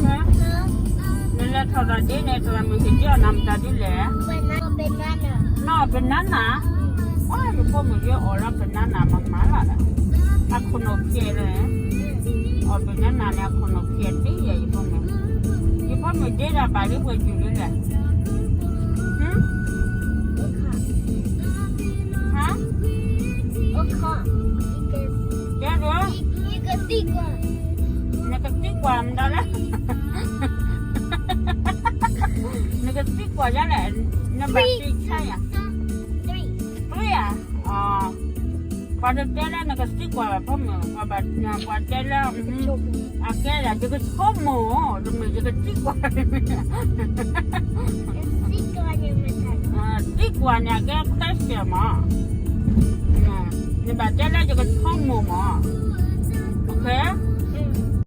မ့ၢ်, နလဲၤထီၣ်တၢ်ဒ်န့ၣ် တၢ်မုၢ်ဟ့ၣ်က့ၤအီၤနၤမတၤဒ်လဲၣ်. နီၢ် banana, ယဖိမုၣ်ယဲအီၣ်လီၤ banana မၤမၤလီၤဒီး, အခိၣ်နူာ်ဖျဲးလၢ, အီၣ် banana န့ၣ် အခိၣ်နူာ်ဖျဲးတ့ၢ်ယဲ ယဖိမုၣ်, ယဖိမုၣ်ဒ့ဒီးဘၣ်လံပှဲၤယုၢ်လံလဲၣ်. ဟါ, တဲဒိ, နကသံကွၢ်မတၤလဲၣ်, နကသံကွၢ်ယၤလဲၣ်, နဘၣ်သံဆါယၤ, တြံဧါ, ပှၤတတဲလၢနကသံကွၢ်ဘၣ်ဖိမုၣ်, ပှၤတဲလၢ, အကဲဒၣ် ယကဆိကမိၣ်, တမ့ၢ်ယကသံကွၢ်, သံကွၢ်န့ၣ် အကဲ question မး, နဘၣ်တဲလၢယကဆိကမိၣ်မး, OK.